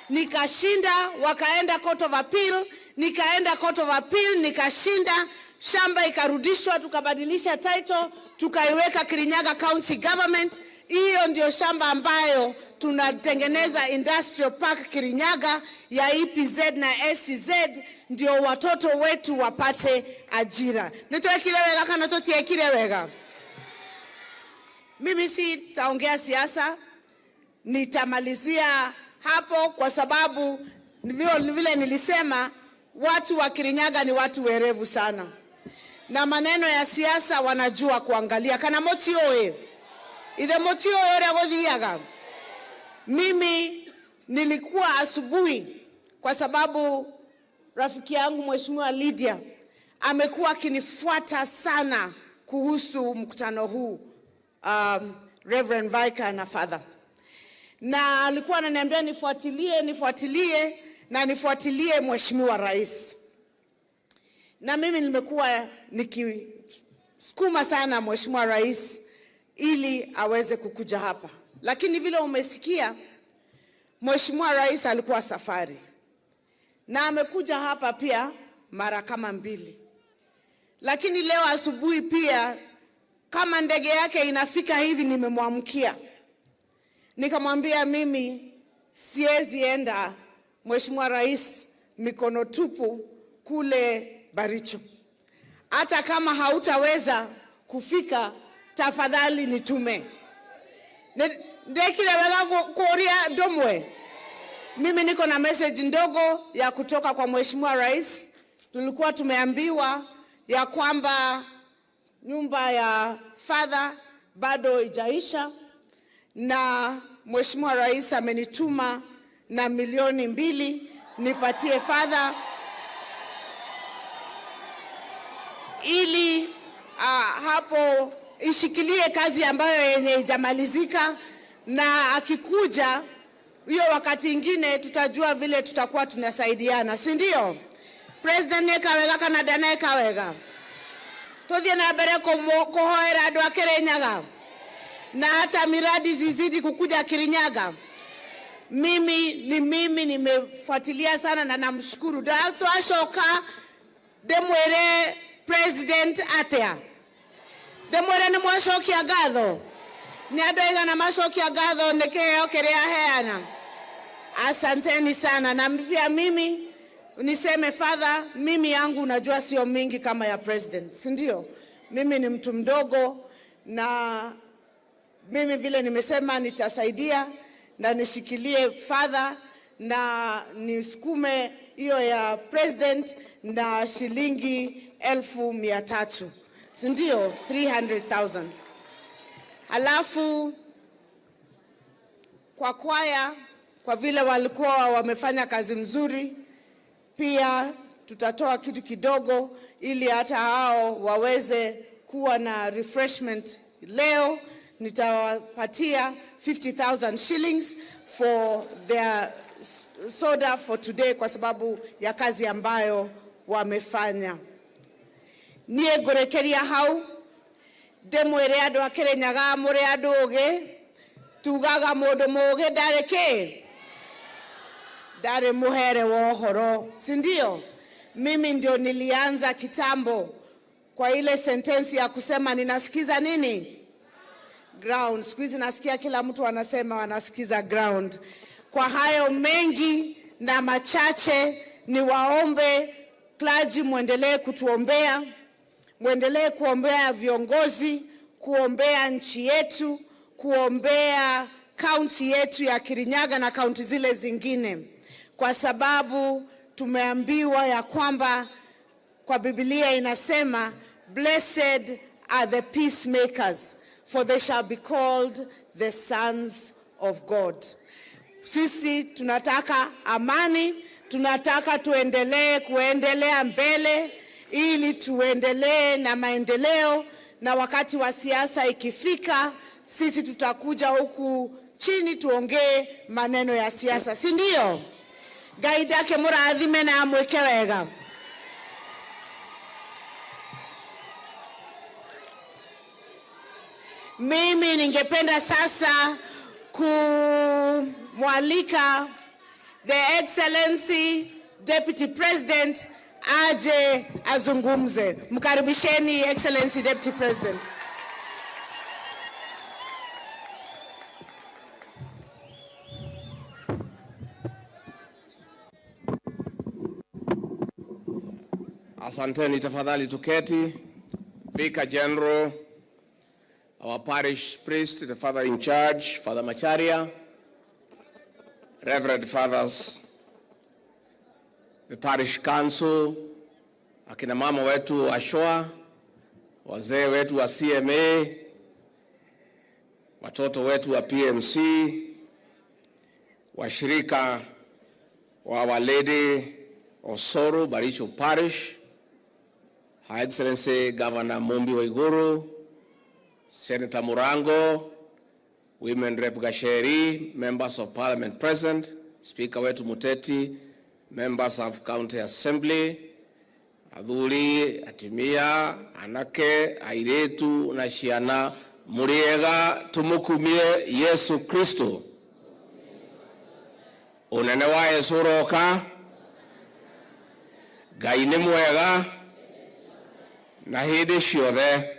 Speaker 7: nikashinda, wakaenda court of appeal, nikaenda court of appeal nikashinda, shamba ikarudishwa, tukabadilisha title, tukaiweka Kirinyaga County Government. Hiyo ndio shamba ambayo tunatengeneza industrial park Kirinyaga ya EPZ na SEZ, ndio watoto wetu wapate ajira. Nitwekire wega kana tutiekire wega? Mimi sitaongea siasa, nitamalizia hapo kwa sababu vile nilisema, watu wa Kirinyaga ni watu werevu sana, na maneno ya siasa wanajua kuangalia. Kana motioe ithe motioe uria guthiaga. Mimi nilikuwa asubuhi, kwa sababu rafiki yangu Mheshimiwa Lydia amekuwa akinifuata sana kuhusu mkutano huu, Reverend Vicar na Father, na alikuwa ananiambia nifuatilie, nifuatilie na nifuatilie Mheshimiwa Rais, na mimi nimekuwa nikisukuma sana Mheshimiwa Rais ili aweze kukuja hapa, lakini vile umesikia Mheshimiwa Rais alikuwa safari na amekuja hapa pia mara kama mbili, lakini leo asubuhi pia kama ndege yake inafika hivi, nimemwamkia nikamwambia, mimi siwezi enda Mheshimiwa Rais mikono tupu kule Baricho. Hata kama hautaweza kufika, tafadhali nitume. Ndekile wega kuoria domwe. Mimi niko na message ndogo ya kutoka kwa Mheshimiwa Rais. Tulikuwa tumeambiwa ya kwamba nyumba ya father bado ijaisha, na Mheshimiwa Rais amenituma na 2 milioni nipatie father ili hapo ishikilie kazi ambayo yenye ijamalizika, na akikuja hiyo wakati ingine tutajua vile tutakuwa tunasaidiana, si ndio? President nĩekawega kana ndaneka wega? Tuthie na mbere kuhoera andu a Kirinyaga na hata miradi zizidi kukuja Kirinyaga. Mimi ni mimi nimefuatilia sana na namshukuru. Twacoka ndimwire president atia, ndimwire ni mwacokia ngatho, ni andu aigana macokia ngatho ni kiheo kiria aheana. Asanteni sana, na pia mimi niseme father, mimi yangu unajua sio mingi kama ya president, si ndio? Mimi ni mtu mdogo, na mimi vile nimesema nitasaidia na nishikilie father na nisukume hiyo ya president na shilingi 300,000, si ndio? 300,000. Halafu kwa kwaya, kwa vile walikuwa wamefanya kazi mzuri, pia tutatoa kitu kidogo ili hata hao waweze kuwa na refreshment leo. Nitawapatia 50,000 shillings for their soda for today kwa sababu ya kazi ambayo wamefanya. Niĩ ngũrĩkĩria hau, ndĩmwĩre andũ a Kĩrĩnyaga mũrĩ andũ ũgĩ. Tugaga mundu mugi ndari ki ndari muhere wa uhoro, si ndio? Mimi ndio nilianza kitambo kwa ile sentensi ya kusema ninasikiza nini ground. Siku hizi nasikia kila mtu anasema wanasikiza ground. Kwa hayo mengi na machache, ni waombe clergy muendelee kutuombea, muendelee kuombea viongozi, kuombea nchi yetu, kuombea kaunti yetu ya Kirinyaga na kaunti zile zingine, kwa sababu tumeambiwa ya kwamba kwa Biblia inasema, "Blessed are the peacemakers, for they shall be called the sons of God." Sisi tunataka amani, tunataka tuendelee kuendelea mbele ili tuendelee na maendeleo, na wakati wa siasa ikifika, sisi tutakuja huku chini tuongee maneno ya siasa, si ndio? Ngai ndake murathime na amwike wega. Mimi ningependa sasa kumwalika the Excellency Deputy President aje azungumze. Mkaribisheni Excellency Deputy President.
Speaker 8: Asanteni, tafadhali tuketi. Vicar General, our parish priest, the father in charge, Father Macharia, Reverend Fathers, the parish council, akina mama wetu wa SHOA, wazee wetu wa CMA, watoto wetu wa PMC, washirika wa Our Lady of Sorrow Baricho Parish, Her Excellency Governor Mumbi Waiguru, Senator Murango, Women Rep Gasheri, members of parliament present, Speaker wetu Muteti, members of County Assembly, athuri, atimia, anake, airetu na ciana, muriega tumukumie Yesu Kristo. Unene wa Yesu uroka. Ngai nĩ mwega na hĩndĩ ciothe.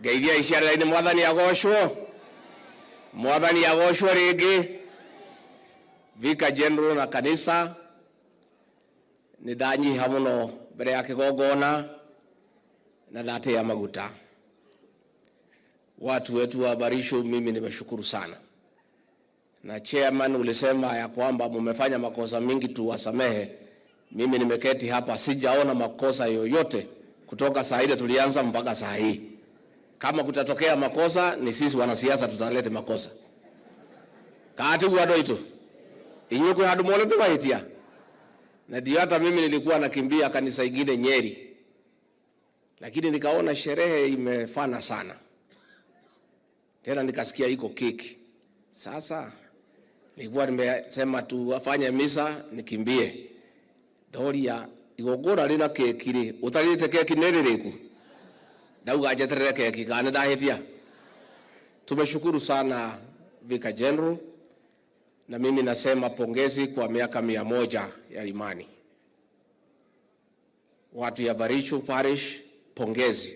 Speaker 8: Ngeithia iciarĩra-inĩ. Mwathani agocwo, Mwathani agocwo rĩngĩ. Vicar General na kanisa, nĩ ndanyiha mũno mbere ya kĩgongona na ndatia maguta. Watu wetu wa Barisho, mimi nimeshukuru sana, na chairman ulisema ya kwamba mumefanya makosa mingi, tuwasamehe. Mimi nimeketi hapa sijaona makosa yoyote kutoka saa ile tulianza mpaka saa hii. Kama kutatokea makosa, ni sisi wanasiasa tutalete makosa. Kati andũ aitũ inyuĩ kwĩ handũ mwonete mahĩtia, na ndio hata mimi nilikuwa nakimbia kanisa ingine Nyeri, lakini nikaona sherehe imefana sana tena, nikasikia iko keki. Sasa nilikuwa nimesema tuwafanye misa nikimbie, ndoria igongona rĩna keki rĩ, ũtarĩte keki nĩ rĩrĩku? Ndauga njeterere keki kana nĩ. Tumeshukuru sana, Vicar General, na mimi nasema pongezi kwa miaka 100 ya imani. Watu ya Baricho Parish, pongezi.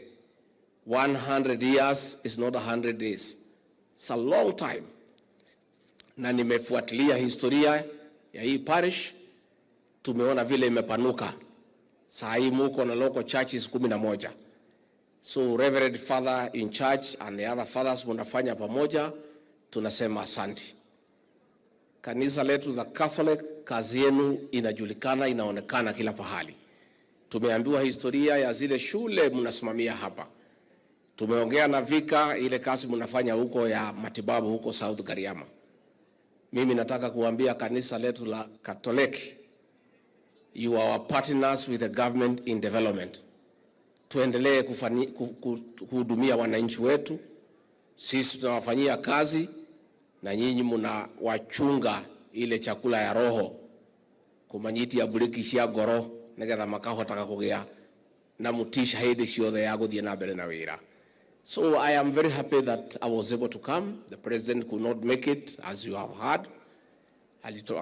Speaker 8: 100 years is not 100 days. It's a long time. Na nimefuatilia historia ya hii parish, tumeona vile imepanuka. Saa hii muko na local churches 11. So Reverend Father in charge and the other fathers munafanya pamoja, tunasema asante. Kanisa letu la Catholic, kazi yenu inajulikana, inaonekana kila pahali. Tumeambiwa historia ya zile shule mnasimamia hapa. Tumeongea na vicar ile kazi mnafanya huko ya matibabu huko South Gariama. Mimi nataka kuambia kanisa letu la Katoliki, you are our partners with the government in development. Tuendelee kuhudumia wananchi wetu. Sisi tunawafanyia kazi na nyinyi mnawachunga ile chakula ya roho kumanyitia buriki cia ngoro nigetha makahotaga kugia na mutisha hindi ciothe ya guthie na mbere na wira. So I am very happy that I was able to come. The president could not make it, as you have heard.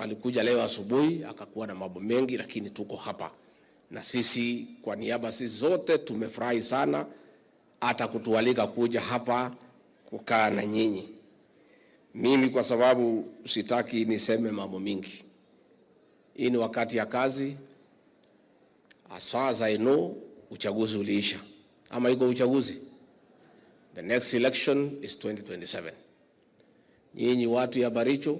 Speaker 8: Alikuja leo asubuhi akakuwa na mambo mengi, lakini tuko hapa na sisi, kwa niaba sisi zote tumefurahi sana hata kutualika kuja hapa kukaa na nyinyi. Mimi kwa sababu sitaki niseme mambo mingi, hii ni wakati ya kazi. As far as I know, uchaguzi uliisha, ama iko uchaguzi? The next election is 2027. Nyinyi watu ya Baricho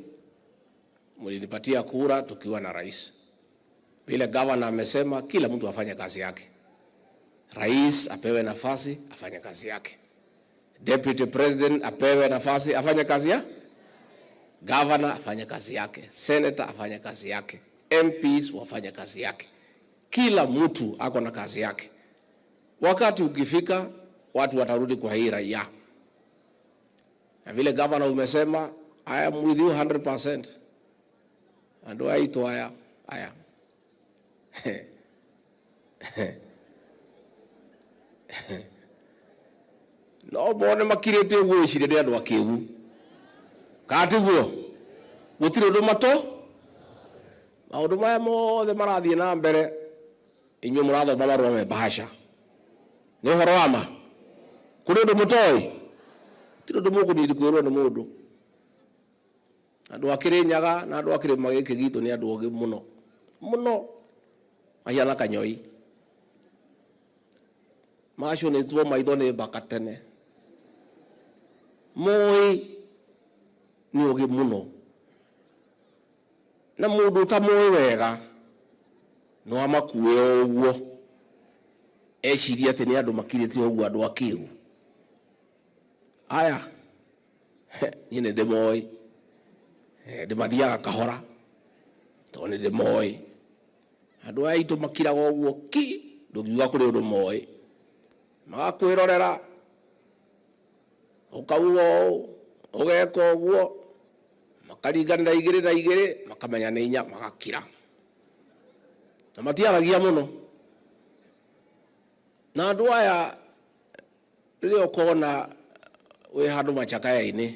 Speaker 8: mlinipatia kura tukiwa na rais. Vile governor amesema, kila mtu afanye kazi yake. Rais apewe nafasi afanye kazi yake. Deputy President apewe nafasi afanye kazi ya Governor afanye kazi yake, senator afanye kazi yake, MPs wafanye kazi yake. Kila mtu ako na kazi yake. Wakati ukifika, watu watarudi kwa hii raia. Na vile governor umesema, I am with you 100%. Andu aitu haya haya no mone makirite uguo iciria ni andu akigu katiguo gutiri undu mato maundu maya mothe marathie na mbere inyuĩ mũrathoma marũa me bahasha nĩ ũhoro wa ma kũrĩ ũndũ mũtoĩ tiri ũndũ mũkũnidi kwĩrwo nĩ mũndũ. Andũ a Kĩrĩnyaga na andũ a kĩrĩma gĩkĩ gitũ nĩ andũ ogĩ mũno mũno, mahiana kanyoi macũnĩtwo maitho nĩ mbaka tene, moĩ nĩ ũgĩ mũno, na mũndũ ũtamoĩ wega no amakue o ũguo ecirie atĩ nĩ andũ makirĩte ũguo, andũ akĩgu aya. Niĩ nĩ ndĩmoĩ, ndĩmathiaga kahora tondũ nĩ ndĩmoĩ. Andũ aya aitũ makiraga ũguo ki, ndũngiuga kũrĩ ũndũ moĩ, magakwĩrorera ũkauga ũũ ũgeka ũguo, makaringanĩra igĩrĩ na igĩrĩ makamenya nĩ inya, magakira na matiaragia mũno. Na andũ aya rĩrĩa ũkona wĩ handũ machakaya-inĩ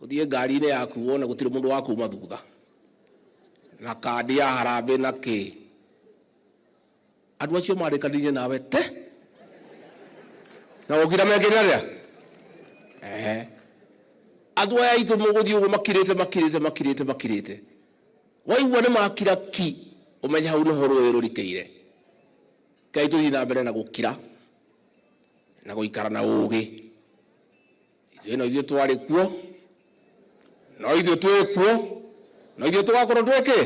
Speaker 8: ũthiĩ ngari-inĩ yaku wone gũtirĩ mũndũ wa kuma thutha na kandi ya harambee na kĩ, andũ acio marĩkanĩire nawe te na gũkira mekĩre atĩa? Andũ aya aitũ mũgũthiĩ ũguo makirĩte makirĩte makirĩte makirĩte, waigua nĩ makira ki, ũmenye hau nĩho rũĩ rũrikĩire. Ngai tũthiĩ na mbere na gũkira na gũikara na ũgĩ. Ithuĩ no ithuĩ twarĩ kuo, no ithuĩ twĩ kuo, no ithuĩ tũgakorwo twĩ kĩ.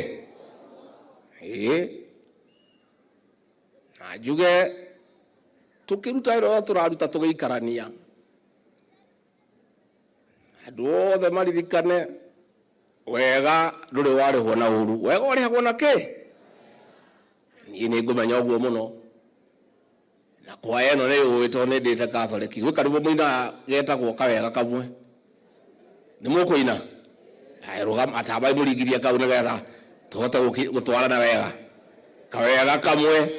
Speaker 8: Ĩĩ, na njuge tũkĩruta wĩra ũrĩa tũraruta tũgĩikarania, andũ othe maririkane wega ndũrĩ warĩhwo na ũru, wega ũrĩhagwo na kĩ. Niĩ nĩ ngũmenya ũguo mũno, na kwaya ĩno nĩ yũĩ tondũ nĩ ndĩte Catholic. Gwĩ karwĩmbo mũinaga getagwo kawega kamwe, nĩ mũkũina? Rũgama atambai mũringithie kau nĩgetha tũhote gũtwarana wega. Kawega kamwe.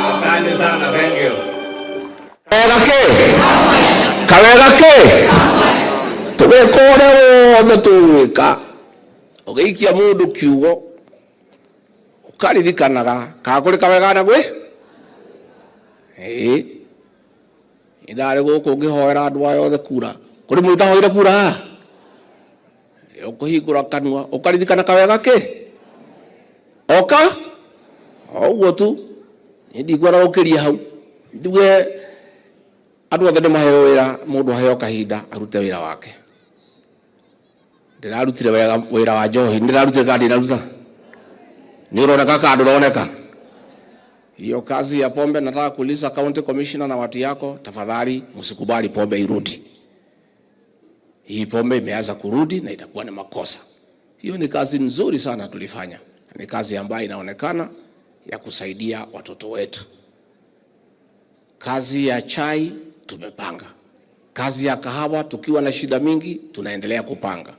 Speaker 8: Asante sana, thank you. Kawega ke? Kawega ke tũgĩka ũrĩa wothe tũgwĩka, ũgĩikia mũndũ kiugo ũkaririkanaga kana kũrĩ kawega na gwĩ ĩĩ. Ndarĩ gũkũ ngĩhoera andũ aya othe kura, kũrĩ mũndũ ũtahoire kura haha? Ũkũhingũra kanua ũkaririkana kawega kĩ oka o ũguo tu. Niĩ ndikwenda gũkĩria hau, njuge andũ othe nĩ maheo wĩra, mũndũ aheo kahinda arute wĩra wake. Ndĩrarutire wega wĩra wa njohi, ndĩrarutire kana ndinaruta? Nĩ ũroneka kana ndũroneka? Hiyo kazi ya pombe, nataka kuuliza county commissioner na watu yako, tafadhali msikubali pombe irudi. Hii pombe imeanza kurudi na itakuwa ni makosa. Hiyo ni kazi nzuri sana tulifanya, ni kazi ambayo inaonekana ya kusaidia watoto wetu. Kazi ya chai tumepanga, kazi ya kahawa tukiwa na shida mingi tunaendelea kupanga.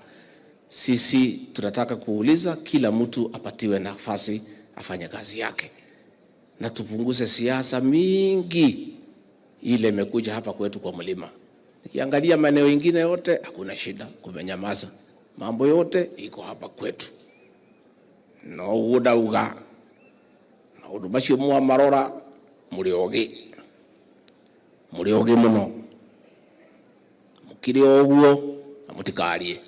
Speaker 8: Sisi tunataka kuuliza kila mtu apatiwe nafasi afanye kazi yake, na tupunguze siasa mingi ile imekuja hapa kwetu kwa mlima. Nikiangalia maeneo mengine yote hakuna shida, kumenyamaza, mambo yote iko hapa kwetu. No uguo ndauga maundu macio mwamarora muri ogi, muri ogi muno, mukire o uguo na mutikarie,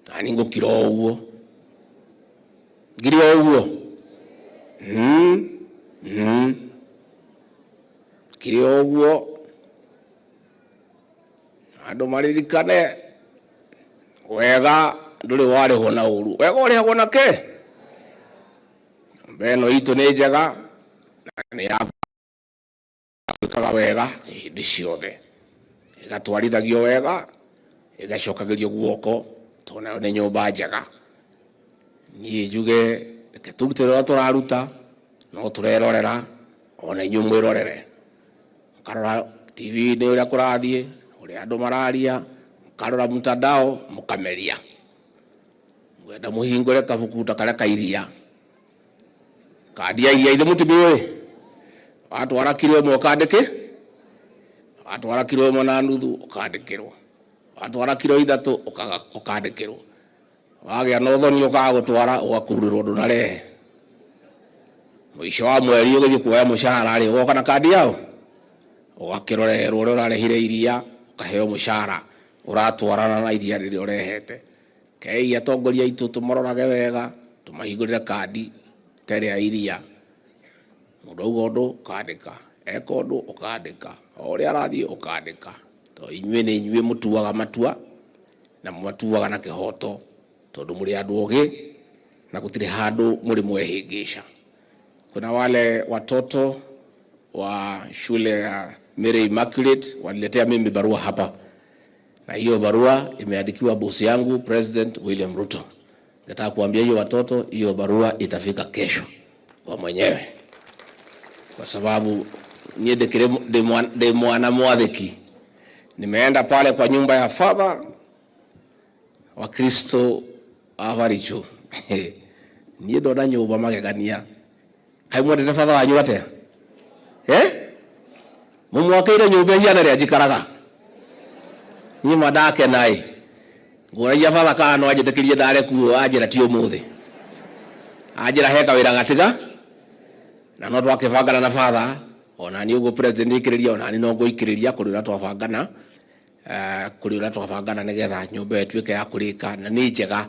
Speaker 8: nani ngukira o uguo, ngire o uguo, ngire o uguo, andu maririkane wega nduri warihwo na uru, wega urihagwo na ki? Nyũmba ĩno itũ nĩ njega na nĩ ya gwĩkaga wega hĩndĩ ciothe, ĩgatwarithagio wega, ĩgacokagĩrio guoko, tondũ nayo nĩ nyũmba njega. Niĩ njuge reke tũrute ũrĩa tũraruta, no tũrerorera ona inyuĩ mwĩrorere, mũkarora TV-inĩ ũrĩa kũrathiĩ, ũrĩa andũ mararia, mũkarora mtandao mũkameria. Mwenda mũhingũre kabuku ta karĩa ka iria, kandi ya iria ithe mũtimĩũĩ, watwara kiro ĩmwe ũkandĩke, watwara kiro ĩmwe na nuthu ũkandĩkĩrwo, watwara kiro ithatũ ũkandĩkĩrwo, wagĩa na ũthoni ũkaga gũtwara ũgakururĩrwo ndũnarehe. Mũico wa mweri ũgĩthiĩ kuoya mũcara rĩ, ũgoka na kandi yao ũgakĩrorerwo ũrĩa ũrarehire iria, ũkaheo mũcara ũratwarana na iria rĩrĩa ũrehete. Kei atongoria aitũ tũmarorage wega, tũmahingũrĩre kandi ta ĩrĩa ya iria. Mũndũ auga ũndũ ũkandĩka, eka ũndũ ũkandĩka, o ũrĩa arathiĩ ũkandĩka, tondũ inyuĩ nĩ inyuĩ mũtuaga matua na mũmatuaga na kĩhoto, tondũ mũrĩ andũ ogĩ na gũtirĩ handũ mũrĩ mwehĩngĩca. Kuna wale watoto wa shule ya Mary Immaculate waliletea mimi barua hapa, na hiyo barua imeandikiwa bosi yangu President William Ruto. Nataka kuambia hiyo watoto, hiyo barua itafika kesho kwa mwenyewe, kwa sababu niĩ ndĩkĩrĩ ndĩ mwana mwathĩki. Nimeenda pale kwa nyumba ya Father wa Kristo wa Baricho. Niĩ ndona nyũmba magegania. Kaĩ mwendete batha wanyu atĩa? Eh? Mũmwakĩire nyũmba ĩhiana ĩrĩa njikaraga. Niĩ ma ndakena ĩ. Ngũragia batha kana no anjĩtĩkĩrie ndare kuo, anjĩra ti ũmũthĩ. Anjĩra he kawĩra gatiga. Na no twakĩbangana na batha, ona niĩ ũguo president ikĩrĩria, ona niĩ no ngũikĩrĩria kũrĩ ũrĩa twabangana. Kũrĩ ũrĩa twabangana nĩgetha nyũmba ĩyo ĩtuĩke ya kũrĩka, na nĩ njega,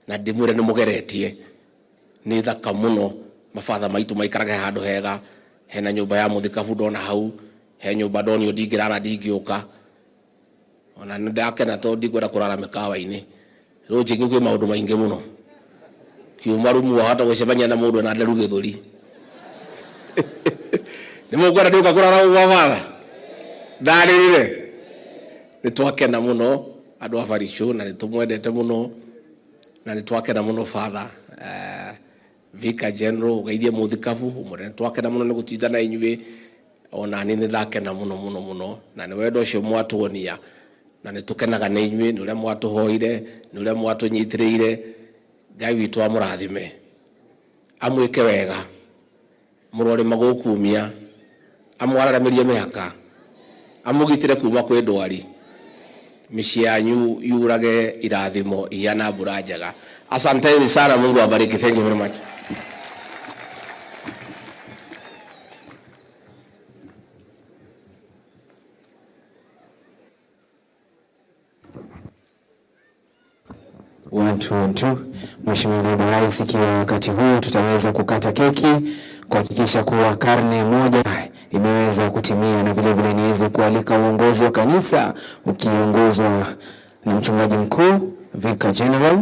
Speaker 8: na ndĩmwĩre nĩ mũgeretie. Nĩ thaka mũno, mabatha maitũ maikarage handũ hega, hena nyũmba ya mũthikabu ndona hau, he nyũmba ndonio ndingĩrara ndingĩũka. Ona nĩ ndakena tondũ ndikwenda kũrara mĩkawa-inĩ. Rũcinĩ kwĩ maũndũ maingĩ mũno. Kiuma rumu wahota gũcemania na mũndũ ena nderu gĩthũri. Nĩ mũkwenda ndĩũka kũrara gũkũ gwa batha? Ndarĩrĩre. Nĩ twakena mũno andũ a Baricho, na nĩ tũmwendete mũno, na nĩ twakena mũno batha. Vicar General ũgeithie mũthikabu, ũmwĩre nĩ twakena mũno nĩ gũtinda na inyuĩ. Ona niĩ nĩ ndakena mũno mũno mũno, na nĩ wendo ũcio mwatuonia, na nĩ tũkenaga nĩ inyuĩ, nĩ ũrĩa mwatũhoire, nĩ ũrĩa mwatũnyitĩrĩire. Ngai witũ amũrathime, amwĩke wega, mũrore magũkumia, amwararamĩrie mĩhaka, Amũgitĩre kuma kwĩ ndwari, mĩciĩ yanyu yurage irathimo ihana mbura njega. Asanteni sana, Mungu awabariki. Thank you very much.
Speaker 9: One, two, one, two. Mheshimiwa Naibu Rais, ikiwa wakati huu tutaweza kukata keki kuhakikisha kuwa karne moja imeweza kutimia, na vile vile niweze kualika uongozi wa kanisa ukiongozwa na mchungaji mkuu Vicar General.